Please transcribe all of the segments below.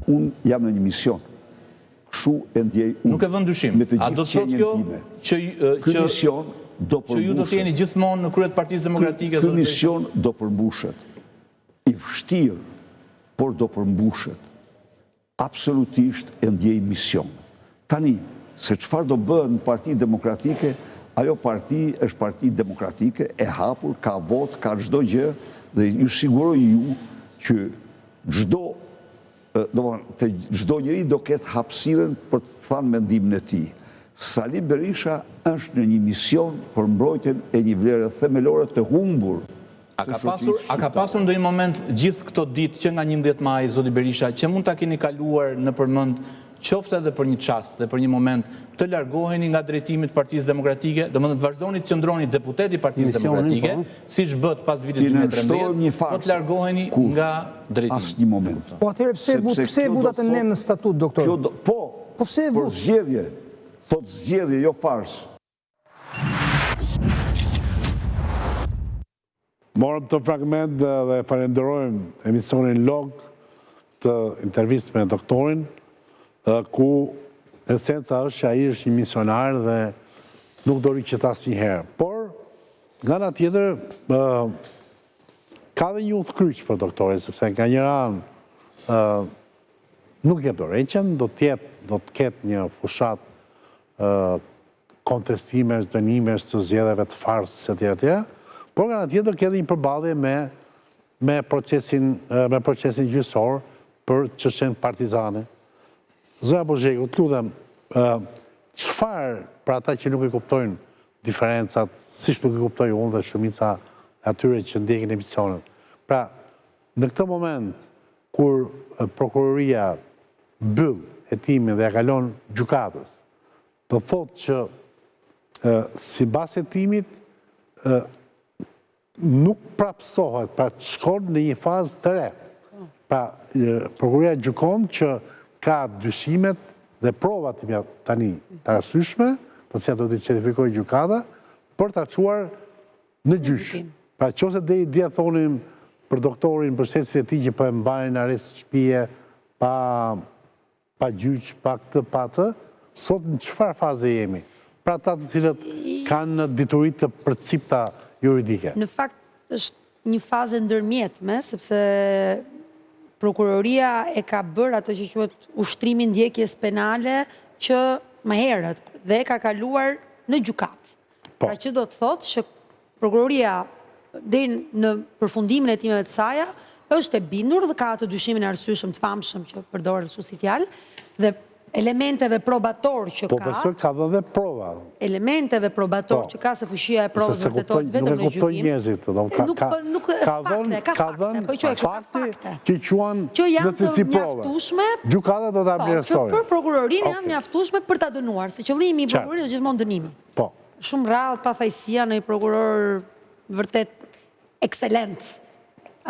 Unë jam në një mision. Kështu e ndjej unë. Nuk e vë në dyshim. Me të A do gjithë të thotë qenien kjo time. që Ky që mision do që ju do të përmbushet. jeni gjithmonë në krye të Partisë Ky Demokratike, ky zoti Berisha? mision do përmbushet. I vështirë, por do përmbushet. Absolutisht e ndjej mision. Tani, se çfarë do bëhet në Parti Demokratike, ajo parti është parti demokratike, e hapur, ka votë, ka çdo gjë dhe ju siguroj ju që çdo domethënë çdo njeri do ketë hapësirën për të thënë mendimin e tij. Sali Berisha është në një mision për mbrojtjen e një vlere themelore të humbur A ka pasur, a ka pasur ndonjë moment gjithë këto ditë që nga 11 maji, zoti Berisha, që mund ta keni kaluar nëpër mend, qoftë edhe për një çast dhe për një moment, të largoheni nga drejtimi të Partisë Demokratike, domethënë të vazhdoni të qëndroni deputet i Partisë Demokratike, po. siç bëtë pas vitit 2013, po të largoheni nga drejtimi. Asnjë moment. Po atëherë pse pse e vutë atë nen në statut, doktor? Kjo do, po, po pse e vutë? Për zgjedhje, thotë zgjedhje, jo farsë. Morëm këtë fragment dhe, dhe falenderojmë emisionin Log të intervistë me doktorin, ku esenca është që ai është një misionar dhe nuk dorëhiqet asnjëherë. Por, nga ana tjetër, ka dhe një udhëkryq për doktorin, sepse nga njëra anë nuk jep dorëheqjen, do të jetë, do të ketë një fushatë kontestimesh, dënimesh të zgjedhjeve të farsës etj etj. Por nga ana tjetër ke edhe një përballje me me procesin me procesin gjyqësor për çështjen Partizani. Zonja Bozheku, të lutem, çfarë për ata që nuk e kuptojnë diferencat, siç nuk e kuptoj unë dhe shumica e atyre që ndjekin emisionet. Pra, në këtë moment kur prokuroria mbyll hetimin dhe ia kalon gjykatës, Do thotë që sipas hetimit nuk prapësohet, pra shkon në një fazë të re. Pra, prokuroria gjykon që ka dyshimet dhe provat tani të arsyeshme, të cilat do t'i certifikojë gjykata, për ta çuar në gjyq. Pra, qoftë se deri dje thonim për doktorin, mbështetësit e tij që po e mbajnë arrest shtëpie pa pa gjyq, pa këtë, pa atë, sot në çfarë faze jemi? Për ata të cilët kanë dituri të përcipta juridike. Në fakt është një fazë e ndërmjetme, sepse prokuroria e ka bërë atë që quhet ushtrimi i ndjekjes penale që më herët dhe e ka kaluar në gjykatë. Po. Pra që do të thotë që prokuroria deri në përfundimin e hetimeve të saja është e bindur dhe ka atë dyshimin e arsyeshëm të famshëm që përdoret kështu si fjalë dhe elementeve probator që po, ka. Po besoj ka dhënë dhe prova. Elementeve probator po. që ka se fuqia e provës vërtetohet vetëm në gjykim. Nuk e kuptojnë njerëzit, do ka nuk ka nuk ka dhënë ka fakte, po që ka fakte që quan që janë të mjaftueshme. Gjykata do ta po, vlerësojë. Që për prokurorinë janë mjaftueshme për ta dënuar, se qëllimi i prokurorisë është gjithmonë dënimi. Po. Shumë rrallë pafajësia në një prokuror vërtet ekselent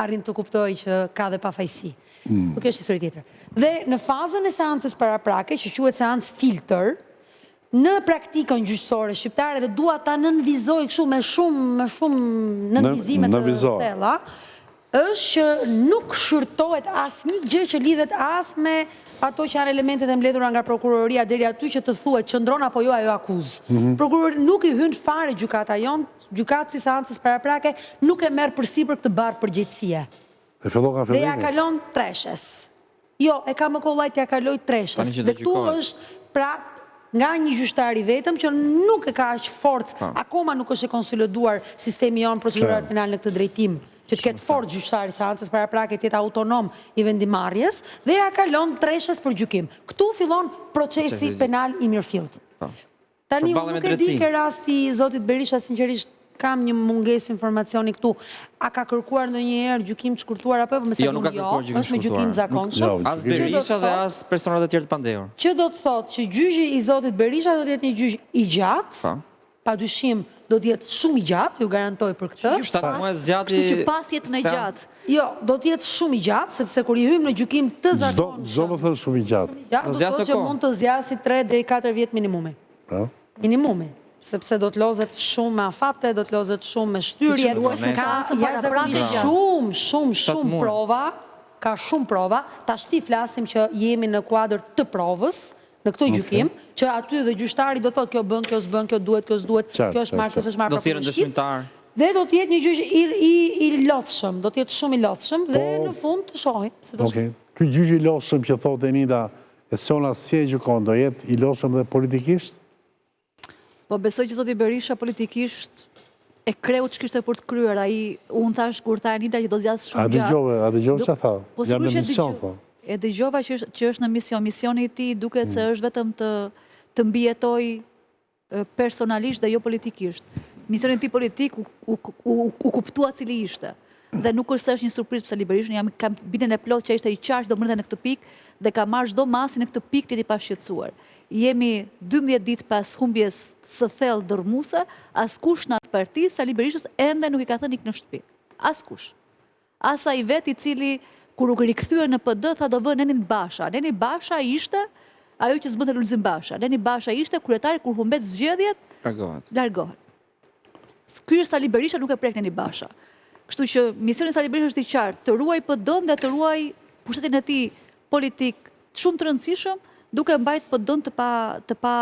arrin të kuptojë që ka dhe pafajësi. Mm. Po kjo është histori tjetër. Dhe në fazën e seancës paraprake, që quhet seancë filtër, në praktikën gjyqësore shqiptare dhe dua ta nënvizoj kështu me shumë me shumë nënvizime të thella, është që nuk shqyrtohet asnjë gjë që lidhet as me ato që janë elementet e mbledhura nga prokuroria deri aty që të thuhet qëndron apo jo ajo akuzë. Mm Prokurori nuk i hyn fare gjykata jonë, gjykatësi i seancës paraprake nuk e merr përsipër këtë barrë përgjegjësie. Dhe fillon nga fillimi. Dhe ia kalon treshes. Jo, e ka më kollaj t'ia kalojë treshes. Dhe këtu është pra nga një gjyqtar i vetëm që nuk e ka aq forcë, po. akoma nuk është e konsoliduar sistemi jonë procedural penal në këtë drejtim, që të ketë forcë gjyqtari i seancës paraprake të jetë autonom i vendimmarrjes dhe ia kalon treshes për gjykim. Këtu fillon procesi penal i mirëfilltë. Po. Tani unë nuk e di ke rasti i zotit Berisha sinqerisht kam një mungesë informacioni këtu. A ka kërkuar ndonjëherë gjykim të shkurtuar apo jo? Me sa jo, nuk ka jo, kërkuar gjykim është me gjykim të zakonshëm. Jo, as Berisha dhe as personat e tjerë të pandehur. Që do të thotë që gjyqi i zotit Berisha do të jetë një gjyq i gjatë. Po. Pa dyshim do të jetë shumë i gjatë, ju garantoj për këtë. 7 muaj zgjati. Kështu që pas jetën e gjatë. Jo, do të jetë shumë i gjatë, sepse kur i hyjmë në gjykim të zakonshëm. Ç'do me thënë shumë i gjatë. Gjatë do të thotë që mund të zgjasë 3 deri 4 vjet minimumi. Po. Minimumi, sepse do të lozet shumë me afate, do të lozet shumë me shtyrje, ka jashtëzakonisht shumë, shumë, shumë prova. Ka shumë prova, tashti flasim që jemi në kuadër të provës, në këtë gjykim, që aty dhe gjyqtari do thotë kjo bën, kjo s'bën, kjo duhet, kjo s'duhet, kjo është marrë, kjo s'është marrë, Do thirren dëshmitarë. Dhe do të jetë një gjyq i i i lodhshëm, do të jetë shumë i lodhshëm dhe po, në fund të shohim se do. Okej. Ky gjyq i lodhshëm që thotë Enida, Esiona si e gjykon, do jetë i lodhshëm dhe politikisht? Po besoj që zoti Berisha politikisht e kreu ç'kishte për të kryer, ai unë thashë kur tha Enida që do zgjasë shumë gjatë. A dëgjove, a dëgjove çfarë tha? Po Jam në mision, po. E dëgjova që është që është në mision, misioni i tij duket se mm. është vetëm të të mbijetojë personalisht dhe jo politikisht. Misioni i tij politik u, u, u, u kuptua cili ishte. Dhe nuk është se është një surprizë për Sali Berishën, jam kam bindjen e plotë që ai ishte i qartë që do mbërrinte në këtë pikë dhe ka marrë çdo masë në këtë pikë të jetë i pashqetësuar. Jemi 12 ditë pas humbjes së thellë dërrmuese, askush në atë parti Sali Berishës ende nuk i ka thënë ik në shtëpi. Askush. As ai vetë i cili kur u rikthye në PD tha do vë nenin Basha. Neni Basha ishte ajo që s'bënte Lulzim Basha. Neni Basha ishte kryetari kur humbet zgjedhjet, largohet. Largohet. Ky është Sali Berisha, nuk e prek neni Basha. Kështu që misioni i Sali Berishës është i qartë, të ruajë PD-n dhe të ruajë pushtetin e tij politik shumë të rëndësishëm, duke mbajt PD-n të pa të pa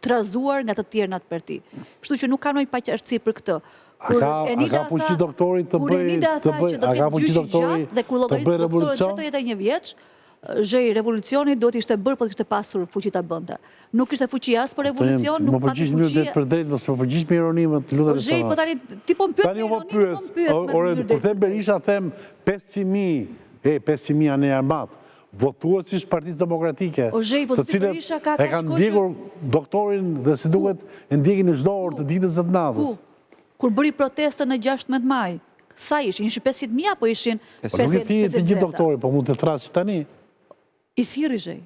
trazuar nga të tjerë në atë parti. Kështu që nuk ka ndonjë paqartësi për këtë. A ka, a ka fuqi doktori të bëjë Enida tha që do të jetë gjyq i gjatë dhe kur llogaris doktorin 81 vjeç, zhej revolucioni duhet të ishte bërë po të kishte pasur fuqi ta bënte. Nuk kishte fuqi as për revolucion, nuk pati fuqi. Më përgjigj për drejt, mos më përgjigj me ironi, më të lutem. Po zhej, po tani ti po më pyet me ironi, po më pyet me mënyrë drejt. Kur them Berisha them 500.000, e 500.000 anë armat, votuesish të Partisë Demokratike, po, të cilët e kanë ndjekur doktorin dhe si duket e ndjekin në çdo orë të ditës dhe të natës. Ku? Kur bëri protestën në 16 maj, sa ishin? Ishin 500.000 apo ishin 50 veta? Nuk i thirri të gjithë doktori, po mund të thërrasë tani. I thirri zhej.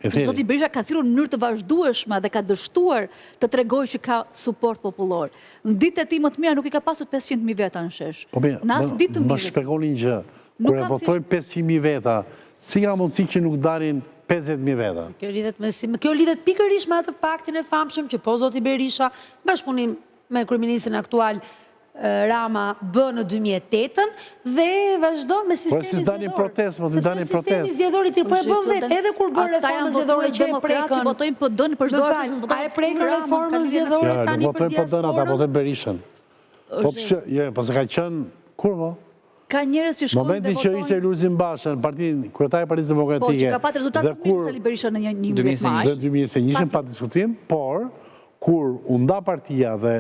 Zoti Berisha ka thirrur në mënyrë të vazhdueshme dhe ka dështuar të tregojë që ka suport popullor. Në ditët e tij më të mira nuk i ka pasur 500.000 veta në shesh. Po mirë, Në asnjë ditë të më mirë. shpjegoni një gjë. Kur e votojnë 500.000 veta, si ka mundësi që nuk dalin 50.000 veta? Kjo lidhet me si, kjo lidhet pikërisht me atë paktin e famshëm që po zoti Berisha, bashkëpunim me kryeministrin aktual Rama bë në 2008-ën dhe vazhdon me po sistemin zgjedhor. Po si dalin protestë, po si dalin protestë. Sistemi zgjedhor i tillë po e bën vetë, edhe kur bën reformën zgjedhore që e prekën. Votojnë PD-në për çdo arsye, s'votojnë. A e prekën reformën zgjedhore tani për diasporën? Votojnë PD-në, ata votojnë Berishën. Po pse, jo, po se ka qenë kur mo? Ka njerëz që shkojnë dhe votojnë. Momenti që ishte Lulzim Basha në partinë, kryetari i Partisë Demokratike. Po, që ka patur rezultat më mirë se Sali Berisha në 11 maj. Në 2021 pa diskutim, por kur u nda partia dhe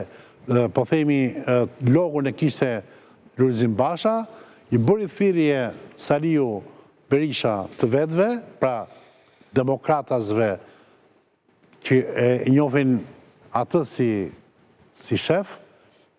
po themi logun e kishte Lulzim Basha, i bëri thirrje Saliu Berisha të vetëve, pra demokratasve që e njohin atë si si shef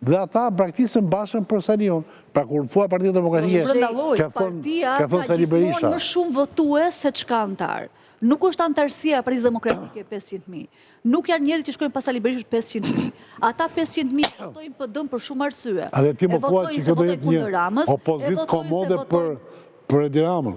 dhe ata braktisën Bashën për Saliun. Pra kur thua Partia Demokratike, ka thënë ka thënë Sali Berisha. Partia ka gjithmonë më shumë votues se ç'ka anëtarë. Nuk është anëtarësia e Partisë Demokratike 500.000. Nuk janë njerëzit që shkojnë pas Sali Berishës 500.000. Ata 500.000 votojnë PD-n për shumë arsye. A dhe ti më thua që kjo do jetë një opozitë komode për për Edi Ramën.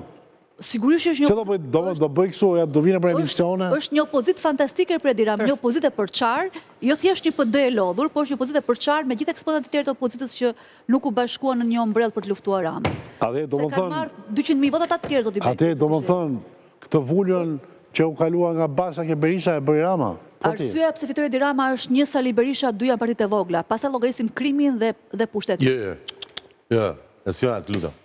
Sigurisht që është një opozitë. Do do do bëj kështu, ja do vinë për emisione. Është një opozitë fantastike për Edi Ramën, një opozitë e përçarë, jo thjesht një PD e lodhur, por është një opozitë e përçarë me gjithë eksponentët e tjerë të opozitës që nuk u bashkuan në një ombrellë për të luftuar Ramën. Atë do të thonë. Se kanë marrë 200.000 vota ata të tjerë zoti Berisha. Atë do të thonë, këtë vulën që u kalua nga Basha ke Berisha e bëri Rama. Po Arsyeja pse fitoi Edi Rama është një Sali Berisha, dy janë partitë e vogla. Pastaj llogarisim krimin dhe dhe pushtetin. Jo, jo. Jo, Esiona, të lutem.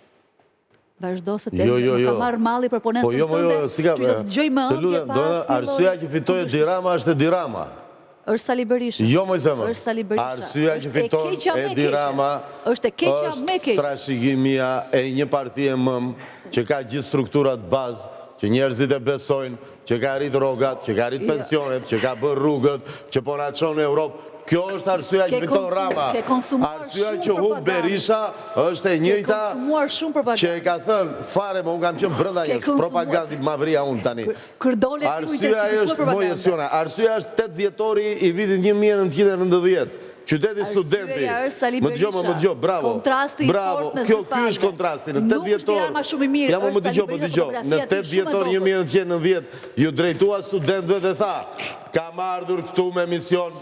Vazhdo se të jo, jo, jo. ka marrë malli për ponencën po, jo, jo, jo, si ka, që të dëgjoj më ëndje pa asnjë lloj. Arsyeja që fitoi Edi Rama është Edi Rama. Është Sali Berisha. Jo, moj zemër. Është Sali Berisha. Arsyeja që fiton Edi Rama është e keqja më e keqe. Është trashëgimia e një partie mëmë që ka gjithë strukturat bazë, që njerëzit e besojnë, që ka rrit rrogat, që ka rrit jo. pensionet, që ka bërë rrugët, që po na çon në Europë. Kjo është arsyeja që fiton Rama. Arsyeja që humb Berisha është e njëjta që e ka thënë fare, më unë kam qenë brenda një propagandë mavria unë tani. Arsyeja është moj Esiona, arsyeja është 8 dhjetori i vitit 1990. Qyteti studenti. Më dëgjo, më dëgjo, bravo. Kontrasti i fortë mes dy palëve. Ky është kontrasti në 8 dhjetor. Ja më dëgjo, më dëgjo. Në 8 dhjetor 1990 iu drejtua studentëve dhe tha, kam ardhur këtu me mision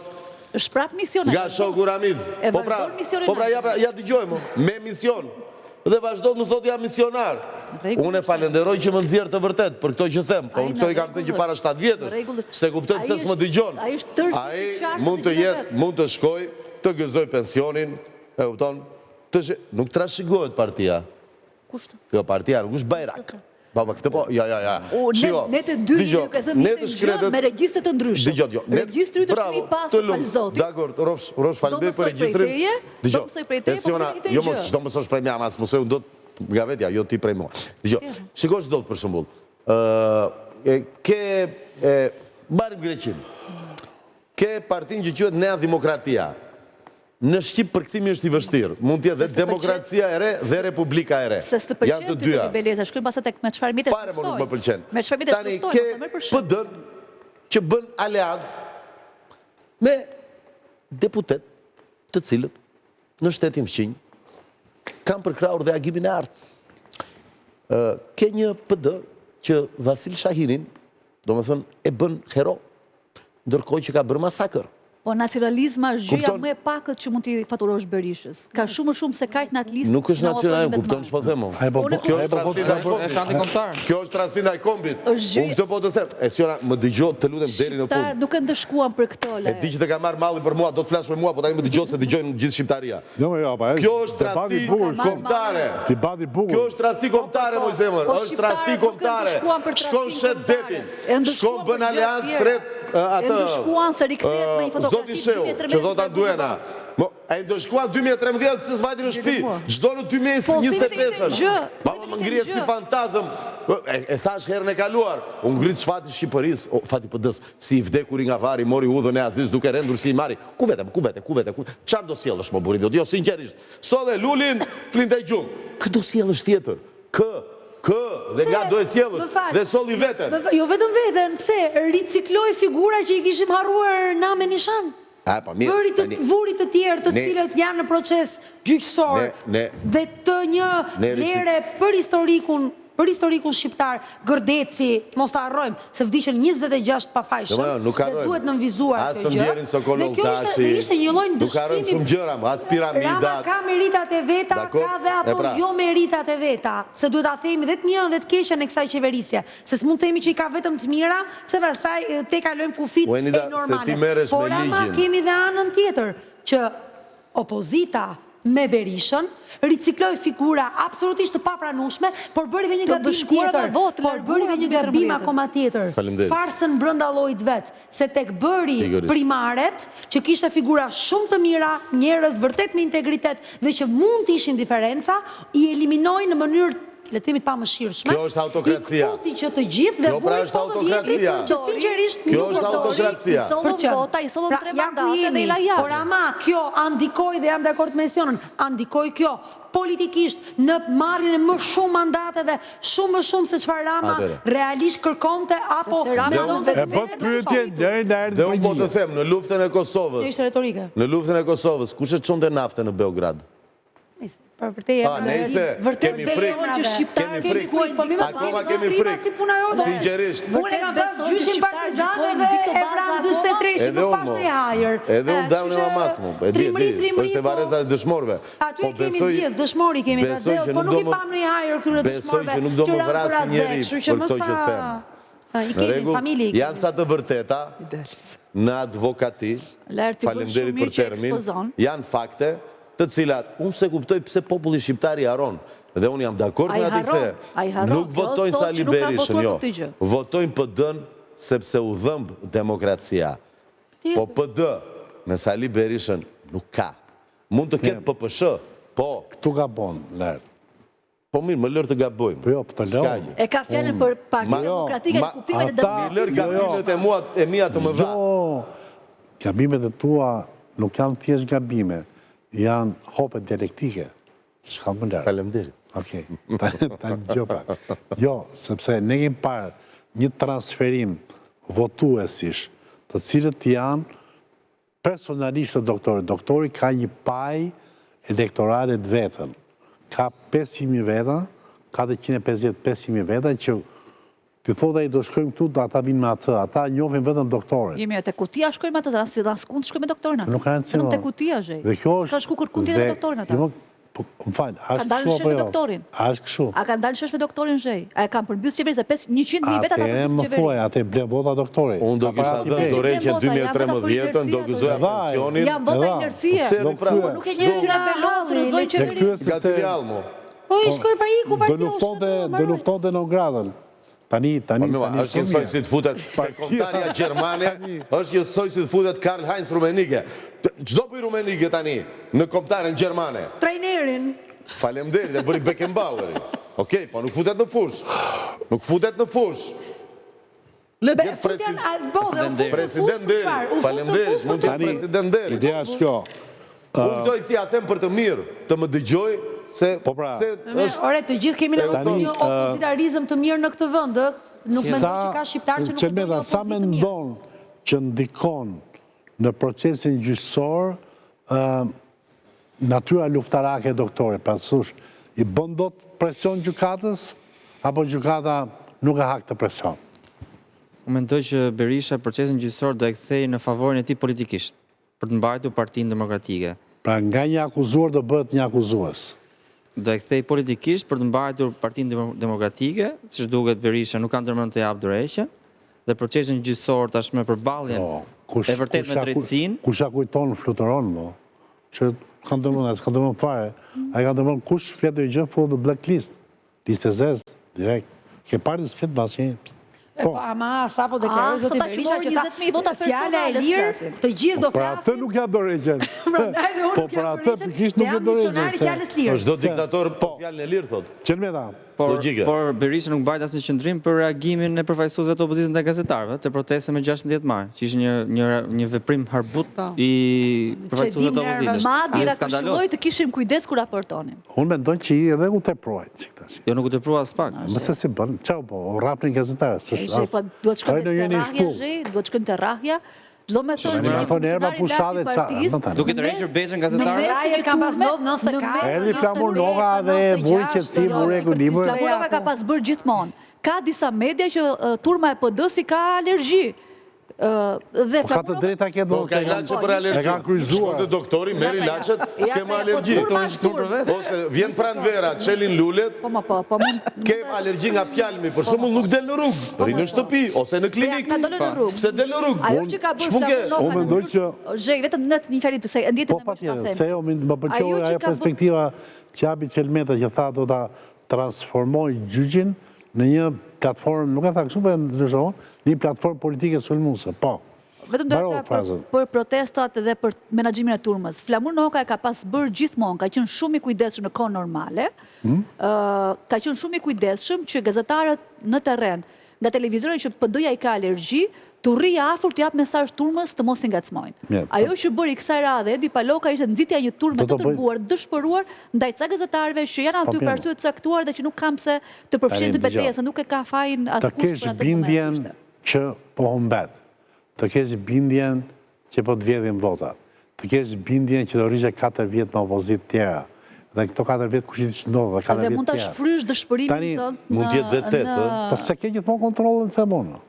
Është prapë mision ai. Nga shoku Ramiz. Po pra, po pra ja, ja dëgjojmë, me mision. Dhe vazhdo të thotë jam misionar. Unë e falenderoj që më nxjerr të vërtetë për këto që them, po unë këto i kam thënë që para 7 vjetësh. S'e kuptoj pse s'më dëgjon. Ai mund të jetë, mund të shkojë, të gëzojë pensionin, e kupton? Të sh... Nuk trashëgohet partia. Kush të? Jo, partia nuk është bajrak. Po, po, këtë po, ja, ja, ja. Shiko, ne të dy jemi duke thënë një gjë me regjistre të ndryshëm. Dëgjo, dëgjo. Regjistri yt është më i pastër, falë Zotit. Dakord, rrofsh, rrofsh, faleminderit për regjistrin. Do mësoj prej teje, do mësoj prej teje, po të njëjtën jo, mos, ç'do mësosh prej meje, ama s'mësoj unë dot nga vetja, jo ti prej mua. Dëgjo, shiko ç'ndodh për shembull. Ë ke e marrim Greqinë. Ke partinë që quhet Nea Demokratia. Në shqip përkthimi është i vështirë. Mund të jetë dhe Demokracia e Re dhe Republika e Re. Se s'të pëlqen ty Feti Beleza, shkojmë pastaj tek me çfarë mjetesh Fare më nuk më pëlqen. Me çfarë mjetesh luftojnë, mos e merr për shembull. Tani ke PD-n që bën aleancë me deputetë të cilët në shtetin fqinj kanë përkrahur dhe Agimin e Artë. Ke një PD që Vasil Shahinin, domethënë, e bën hero, ndërkohë që ka bërë masakër. Po nacionalizma është gjëja më e pakët që mund t'i faturosh Berishës. Ka shumë më shumë se kaq në atë listë. Nuk është nacionalizëm, kupton ç'po them unë. Po, kjo është tradhti ndaj kombit. Kjo është tradhti ndaj kombit. Unë këtë po të them. Esiona, më dëgjo, të lutem deri në fund. Shqiptarët nuk e ndëshkuan për këto, E di që të ka marrë malli për mua, do të flasësh me mua, po tani më dëgjo se dëgjojnë gjithë shqiptaria. Jo, jo, pa, Kjo është tradhti kombëtare. Debati bukur. Kjo është tradhti kombëtare, moj zemër. Po, Është tradhti kombëtare. Shkon shet detin. Shkon bën aleancë tret atë. E ndëshkuan se rikthehet me një fotografi Zoti Shehu, që thotë Anduena. Mo, e ndëshkuan 2013 pse s'vajti në shtëpi. Ç'do në 2025-ën. Po, Pa më ngrihet si fantazëm. E, e thash herën e kaluar, u ngrit fati Shqipërisë, fati PD-s, si i vdekuri nga varri, mori udhën e Azisë duke rendur si i marri. Ku vete, ku vete, ku vete, ku... Çfarë do sjellësh mo burri idiot? Jo, sinqerisht. Solle Lulin, flinte gjumë. Kë do sjellësh tjetër? Kë? Kë? Dhe nga do e sjellësh? Dhe solli veten. Jo vetëm veten, pse ricikloi figura që i kishim harruar nam e nishan. A, po mirë. Vëri të vuri të tjerë të cilët janë në proces gjyqësor dhe të një vlere për historikun për historikun shqiptar, Gërdeci, mos ta harrojmë, se vdiqën 26 të pafajshëm, jo, jo, dhe duhet nënvizuar kjo gjë. Dhe kjo ishte, dhe ishte një lloj ndëshkimi. Nuk harrojmë shumë gjëra, as piramidat. Rama ka meritat e veta, ka dhe ato pra. jo meritat e veta, se duhet ta themi dhe të mirën dhe të keqen e kësaj qeverisje, se s'mund të themi që i ka vetëm të mira, se pastaj te kalojmë kufijtë e normales. Por ama kemi dhe anën tjetër, që opozita me Berishën, ricikloi figura absolutisht të papranueshme, por bëri dhe një gabim tjetër, por bëri dhe një gabim akoma tjetër, farsën brenda llojit vet, se tek bëri primaret, që kishte figura shumë të mira, njerëz vërtet me integritet dhe që mund të ishin diferenca, i eliminoi në mënyrë le të themi të pamëshirshme, Kjo është autokracia. I këputi që të gjithë dhe Kjo pra vuri është po të vjetrit autokracia. që sinqerisht Kjo nuk është autokracia. I sollën vota, i sollën Pra, tre ja ku mandate dhe i jemi. la jashtë. Por ama kjo a ndikoi dhe jam dakord me Esionën, a ndikoi kjo politikisht në marrjen e më shumë mandateve, shumë më shumë se çfarë Rama Atëherë. realisht kërkonte apo Sepse Rama mendonte E se bët pyetjen deri në erdhi Dhe unë po të përgjigje. them, në luftën e Kosovës, Kjo ishte retorike. në luftën e Kosovës, kush e çonte naftën në Beograd? Për vërtet Ah, nejse, vërtet kemi frikë. Besojnë që shqiptarët Kemi frikë. gjykojnë Po mbi këto Akoma baza. kemi Trima frikë. si puna jote. Sinqerisht. Unë e kam pas Vërtet besojnë që gjyshin shqiptarët partizanëve gjykojnë mbi këto e baza vran akoma? 43-shin, Edhe nuk unë, pash mo. ndonjë hajër. Edhe unë daun e mamas mu. E di, e Trimri, di. trimri, Është e po. varreza e dëshmorëve. Aty Po e kemi besoj- gjithë, dëshmori kemi të besoj dheut, që po nuk nuk do i më- pam ndonjë hajër këtyre Besoj dëshmorëve që nuk do që më ranë për vrasi atdhe, njeri kështu që për mos këto që ta- them. Ha, I Në kemi në rregull, familje i kemi. janë ca të vërteta në advokati, Laert, ti bën shumë faleminderit mirë për që termin, ekspozon. janë fakte të cilat unë s'e kuptoj pse populli shqiptar i harron. Dhe unë jam dakord Ai me atë harron, the. ai harron, Nuk kjo votojnë thotë Sali që nuk ka Berishën, votuar jo. për këtë gjë. Votojnë PD-n sepse u dhëmb demokracia. Po PD me Sali Berishën nuk ka. Mund të ketë PPSH, po. Këtu gabon, Laert. Po mirë, më lër të gabojmë. Po jo, po të S'ka lëmë. gjë. E ka fjalën për Partinë Ma- Demokratike në ma- kuptimin e ata- Mi lër demokracisë. Jo, jo. gabimet e mua e mia të mëdha. Jo, gabimet e tua nuk janë thjesht gabime, janë hope dialektike. S'ka më lërë. Faleminderit. Okej, ta ta dëgjoj pak. Jo, sepse ne kemi parë një transferim votuesish, të cilët janë personalisht të doktorit. Doktori ka një paj elektorale të vetën. Ka 500.000 veta, 450-500.000 veta që ti thotë ai do shkojmë këtu, do ata vinë me atë, ata njohin vetëm doktorin. Jemi te kutia shkojmë atë, as askund shkojmë me doktorin ata. Nuk ka rëndësi. Vetëm te mo. kutia zhej. Dhe kjo është S'ka shku kërkun tjetër me dhe- doktorin ata. Jo, mo, Po, më fal, a Kanë është dalë kështu në shesh apo me jo? doktorin. A është kështu? A kanë dalë në shesh me doktorin Zhej? A e kanë përmbys qeverinë se 100.000 veta ka Atëherë përmbys më qeverinë. thuaj, atë blen vota doktori. Unë do Ka kisha para dhënë ti dorëheqjen Vota, janë vota për 2013-ën, do inercia, gëzoja ato. pensionin. Janë vota Edhe. inercie. Pse Do ri pra? kthye. Nuk e njeh që nga Belon rrëzoi E qeverinë. kthye Nga sepse cili allmo? Po i shkoi pra iku do partia u luftonte, shkatërrua, do mbaroi. luftonte non gratën. Tani, tani, Po mirë, tani është njësoj si të futet te kombëtarja gjermane, është njësoj si të futet Karl Heinz Rummenigge. Ç'do bëj Rummenigge tani në kombëtaren gjermane? Trajnerin. Faleminderit, e bëri Beckenbaueri. Okej, po nuk futet në fushë. Nuk futet në fushë. Le të jetë Futjan, a, bo, dhe u fut në fushë president për nderi. çfarë? U fut në Faleminderit, fushë mund të për jetë president nderi. Ideja është kjo. Unë këto i thia them për të mirë, të më dëgjoj se Po pra. se është Ore, të gjithë kemi nevojë për Tani, një opozitarizëm të mirë në këtë vend, ë? Nuk mendoj që ka shqiptar që nuk e do një Çelmeta, sa opozitë të mirë. mendon që ndikon në procesin gjyqësor ë, natyra luftarake e doktorit, pra thush, i bën dot presion gjykatës apo gjykata nuk e ha këtë presion? Unë mendoj që Berisha procesin gjyqësor do e kthejë në favorin e tij politikisht, për të mbajtur Partinë Demokratike. Pra nga një akuzuar do bëhet një akuzues. Do e kthejë politikisht për të mbajtur Partinë Demo- Demokratike, siç duket Berisha nuk ka ndërmend të japë dorëheqjen dhe procesin gjyqësor tashmë përballjen Po, kush, e vërtet kush me ja ku- drejtësinë. Kush ja kujton fluturon, mo. Që ka ndërmend, s'ka ndërmend fare. Ai ka ndërmend kush flet ndonjë gjë futet në blacklist. Listë e zezë, direkt. Ke parë s'flet mbas një. E, Po, ama sapo deklaroi Ah, zoti sot ta Berisha morën që tha 20.000 vota fjala e personale, lirë, s'flasin. të gjithë do Po, Për atë flasin. nuk ja dorëheqjen. Prandaj dhe unë Po nuk për jam atë dorëheqjen, pikërisht dhe nuk jam e dorëheqjen. misionari se- fjalës lirë. Çdo diktator Po. për fjalën e lirë thotë. Çelmeta, Por, Logjike. por Berisha nuk mbajti asnjë qëndrim për reagimin e përfaqësuesve të opozitës ndaj gazetarëve të protestës me 16 maj, që ishte një një një veprim harbut Po. i përfaqësuesve të opozitës. Madje Një na skandaloz. këshilloi të kishim kujdes kur raportonim. unë mendoj që i edhe u teproi çik tash. Jo nuk u teprua as pak. Më se si bën, çau po, u rrapnin gazetarët, s'është Zhej, as. po duhet shkojmë Ai te në jeni rrahja, shpull. zhej, duhet shkojmë te rrahja. Çdo me thonë që një Rafon Erba funksionar i lartë pushave, i qa- partisë, më tani. Duke në tërhequr mes- beqen gazetarëve. në mes të Rajet një kanë pas turme, ndodhur 94. në mes Erdhi të Flamur 95, Noka dhe vuri 96, qetësi, jo, vuri si ekuilibër. Flamur Noka ka pas bërë gjithmonë. Ka disa media që uh, turma e PD-s i ka alergji. Ë, dhe Po ka Flamur të Noka- drejta ke Po do ka ilaçe për alergji. E kanë kryqëzuar. Shkon te doktori, merr ilaçet, Ja, s'ke më ja, po alergji. turma Doktori është turp vetë. Ose vjen pranvera, çelin lulet, Po, ma, po, po mund ke alergji nga pjalmi, për shembull nuk del në rrugë, rri në shtëpi ose në klinik. Ka dalë në rrugë. Pse del në rrugë? Ajo që ka bërë Ç'pun ke? Flamur Noka Unë në mendoj mënyrë- që- Zhej, vetëm në një fjali të saj, e ndjetë Po në mënyrë që ta patjetër, them. se jo, më pëlqeu Ajo që ajo ka bërë- perspektiva që hapi Çelmeta që tha do ta transformoj gjyqin në një platformë, nuk e tha kështu, po e ndryshon, në një platformë politike sulmuese. Po. Vetëm do Mbarova të për, frazën. për protestat dhe për menaxhimin e turmës. Flamur Noka e ka pas bërë gjithmonë, ka qenë shumë i kujdesshëm në kohë normale. Hmm? Ë, ka qenë shumë i kujdesshëm që gazetarët në terren, nga televizioni që PD-ja i ka alergji, të rrijë afër të jap mesazh turmës të mos i ngacmojnë. Mirë, po- Ajo që bëri kësaj radhe Edi Paloka ishte nxitja e një turme Do të të bëj- tërbuar, dëshpëruar ndaj ca gazetarëve që janë aty Po, për mirë. arsye të caktuar dhe që nuk kanë pse të përfshihen Tani, të betejës, dëgjoj. se nuk e ka fajin Të askush kesh për atë moment. bindjen ishte. që po humbet, të kesh bindjen që po të vjedhin votat, të kesh bindjen që do rrishe 4 vjet në opozitë tjera, dhe këto 4 vjet kush i di ç'ndodh dhe 4 Dhe vjet mund ta tjera. shfrysh dëshpërimin Tani, tënd mund të jetë dhe tetë, ë? Po se ke gjithmonë kontrollin them unë.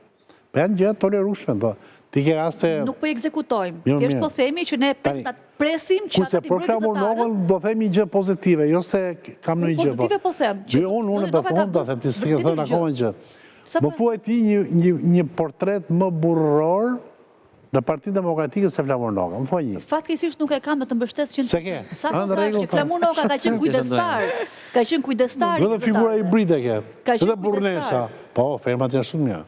Po janë gjëra tolerueshme, do. Ti ke raste Nuk po i ekzekutojmë. Jo, Thjesht mirë. po themi që ne Tani, presim, presim që Kurse ata t'i për mbrojnë Flamur gazetarët. Nokën do them një gjë pozitive, jo se kam ndonjë gjë. Pozitive po them, që Jo, unë unë zoti po Noka ka them, ta bërë them ti s'ke vërtet thënë gjë. akoma gjë. Sa Më po- thuaj ti një një një portret më burror në Partinë Demokratike se Flamur Noka. Më thuaj një. Fatkeqësisht nuk e kam me të mbështes që Se ke? Sa po A, në thash rregull, që Flamur Noka ka qenë kujdestar, ka qenë kujdestar i Vetëm figura gazetarëve. hibride ke. Ka qenë Edhe burrnesha. kujdestar. Po, fermat janë shumë mirë.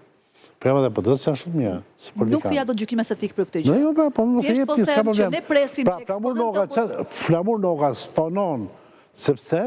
Fermat e PD-s janë shumë mirë, si Nuk politikan. të ja do gjykim estetik për këtë No, gjë. jo, pra, po mos e Thjesht jep po ti, s'ka them që problem. ne presim Pra, që Flamur eksponent Noka, të qa- Flamur Noka stonon, sepse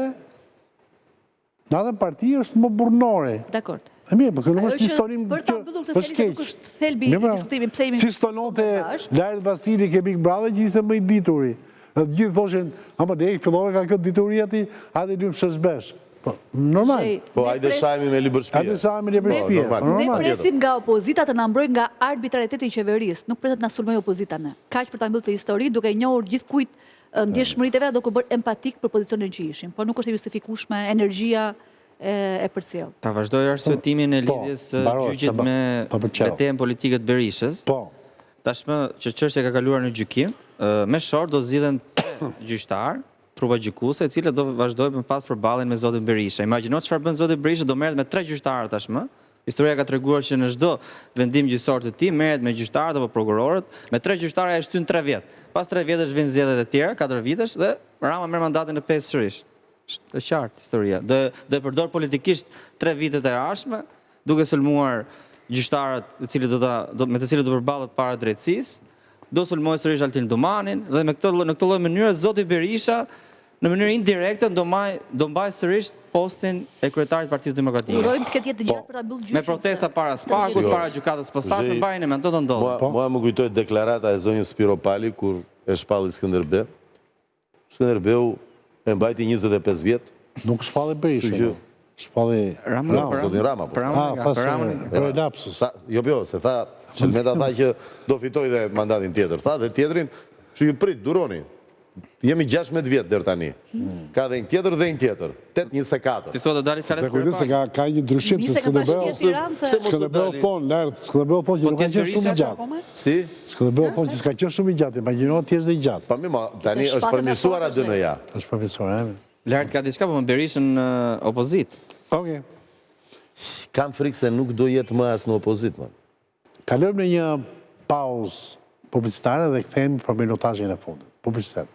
në atë parti është më burrnore. Dakor. E mirë, po kjo nuk Ajo është një që stonim për ta që mbyllur këtë është fjali, se nuk keq. është thelbi i Mirë, pra, diskutimit, pse jemi Si stononte sot me bashkë. Laert Vasili ke Big Brother që ishte më i dituri. Dhe të gjithë thoshin, ama ne fillove ka kjo dituri aty, hajde lyp sheshbesh. Po, normal. Zhej, Po ne hajde pres- shajmi me libër shtëpie. Hajde shajmi me libër Po, shtëpie, normal. po, Ne normal. presim nga opozita të na mbrojë nga arbitrariteti i qeverisë. Nuk pretet na sulmojë opozita ne. Kaq për ta mbyllur këtë histori, duke njohur gjithkujt e, ndjeshmëritë e veta, duke bërë empatik për pozicionin që ishin. Por nuk është e justifikueshme energjia e, e përcjell. Ta vazhdoj arsyetimin e Po, lidhjes së mbaroj, gjyqit se me po pëlqeu. betejën politike të Berishës. Po, Tashmë që çështja ka kaluar në gjykim, ë, me short do zgjidhen tre gjyqtar. Trupa gjykuese, e cila do vazhdojë më pas përballjen me zotin Berisha. Imagjino çfarë bën zoti Berisha, do merret me tre gjyqtarë tashmë. Historia ka treguar që në çdo vendim gjyqësor të tij merret me gjyqtarët apo prokurorët, me tre gjyqtarë ai e shtyn tre vjet. Pas tre vjetësh vijnë zgjedhjet e tjera, katër vitesh dhe Rama merr mandatin e pestë sërish. Është e qartë historia. Do do e përdor politikisht tre vitet e ardhshme, duke sulmuar gjyqtarët, të cilët do ta do, me të cilët do përballet para drejtësisë, do sulmojë sërish Altin Dumanin dhe me këtë në këtë lloj mënyre zoti Berisha në mënyrë indirekte do mbaj do mbajë sërish postin e kryetarit të Partisë Demokratike. Urojmë të ketë jetë të gjatë për ta mbyllur gjyqin. Me protesta para SPAK-ut, para gjykatës së posaçme, mbajeni mend, do të ndodhë. Mua, mua më kujtohet deklarata e zonjës Spiropali kur e shpalli Skënderbe, Skënderbeu e mbajti 25 vjet. Nuk shpalli Berisha. Kështu që shpalli Rama, Rama, zotin Rama po. Për Ramën, ah, për Ramën. Për lapsus. Sa, jo, jo, se tha, Meta tha që do fitoj dhe mandatin tjetër. Tha dhe tjetrin, kështu që prit, duroni. Jemi 16 vjet deri tani. Ka dhe një tjetër dhe një tjetër. 8 24. Ti thua do dali fjalës për kujdes se ka ka një ndryshim se Skënderbeu. Skënderbeu thonë lart, Skënderbeu thonë që po nuk ka qenë shumë i gjatë. Si? Skënderbeu thonë që s'ka qenë shumë i gjatë, imagjino të jesh dhe i gjatë. Po mirë, tani është përmirësuar ADN-ja. Është përmirësuar, e. Lart ka diçka po me Berishën në opozitë. Okej. Kam frikë se nuk do jetë më as në opozitë, më. Kalojmë në një pauzë publicitare dhe kthehemi për minutazhin e fundit. Publicitet.